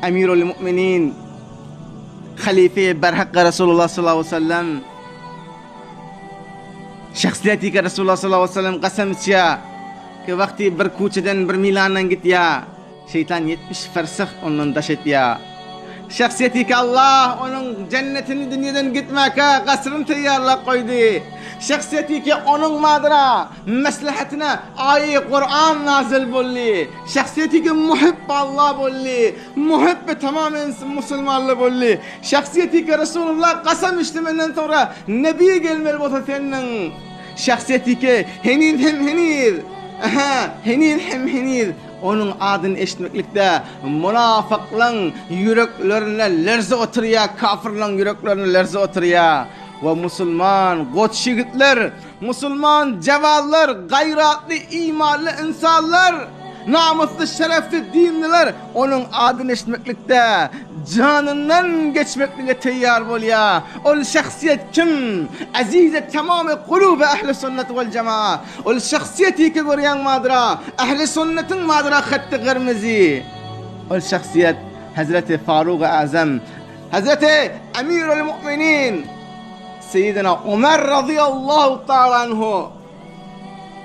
Emirul Mu'minin Halife berhakka Resulullah sallallahu aleyhi ve sellem Şahsiýeti ki Resulullah sallallahu aleyhi ve sellem kasam içýär ki wagty bir kuçeden bir milandan gitýär Şeýtan 70 fersah ondan daş etýär. Şahsiýeti ki Allah onuň jennetini dünýeden gitmäkä gasryny teýýarlap goýdy. Şahsiýeti ki onuň madyra meslehetine aýy Kuran nazyl boldy. Şahsiýeti ki muhibbi Allah boldy. Muhibbi tamam musulmanlar boldy. Şahsiýeti ki Resulullah kasam içdi menden soňra nebi gelmeli bolsa seniň. Şahsiýeti ki heniz hem heniz, aha, heniz hem heniz Onuň adyny eşitmeklikde munafyklaň ýüreklerine lerze oturýar, kafyrlaň ýüreklerine lerze oturýar we musulman goç ýigitler, musulman jawazlar, gaýratly, imanly ynsanlar, namysly, şerefli dinliler onuň adyny eşitmeklikde janyndan geçmeklige teýýar bolýar. Ol şahsyýet kim? Azize tamamy kuluby ähli sünnet wal jamaa. Ol şahsyýet ýeke görýäň madra, ähli sünnetiň madra hatty gyrmyzy. Ol şahsyýet Hezreti Farugy Azam, Hezreti Emirül Mu'minin Seýidina Omer razyýallahu taala anhu.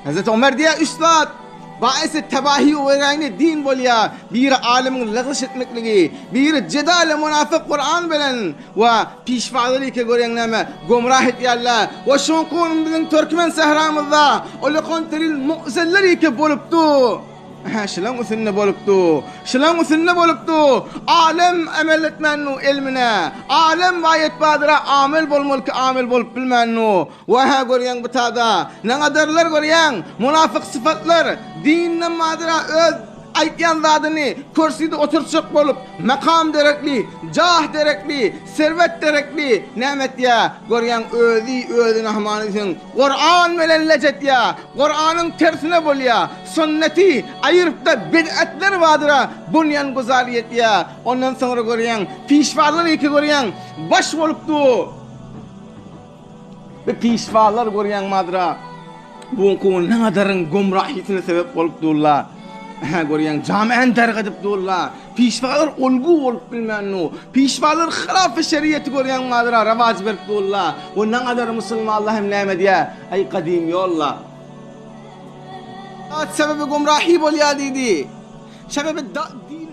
Hezreti Omer diýýär, üç zat baisi tebahi we weýrany din bolýar, biri alymyň lagzyş etmekligi, biri jedal munafyk Kuran bilen we Pişwazlar ýeke görýäň näme, gomrah etýärler. We şoňky gün biziň türkmen sähramyzda ullakan delil mu'zeller ýeke bolupdy. Hä, şulaň üstünde bolupdy. Şulaň üstünde bolupdy. Alem emel etmändu elmine. Alem waýet badyra amel bolmaly ki amel bolup bilmändu. We hä görýäň bu tada. Naňadarlar görýäň, munafyk sypatlar dinden badyra öz Aýtýan zadyny kürsüde oturtjak bolup, makam derekli, jah derekli, serwet derekli näme etýä? Görýäň özi özüne hamana diýseň Kuran bilen lej etýä, Kuranyň tersine bolýa, sünneti aýyrypda bid'atler bardyra bunýan guzar etýä. Ondan soňra görýäň pişwalar ýeke görýäň baş bolup dur. Bu pişwalar görýäň madra bu gün nadaryň gomrahysyna sebep bolup durlar. Hä görýäň jamiany dargadyp durlar. Pişwalar olgu bolup bilmän nu. Pişwalar hylafy şeriýeti görýäň madra rawaç berip durlar. We nagadar musulmanlar hem näme diýýär? Aý gadym ýolla. Sebebi gomrahy bolýar diýdi. Sebebi.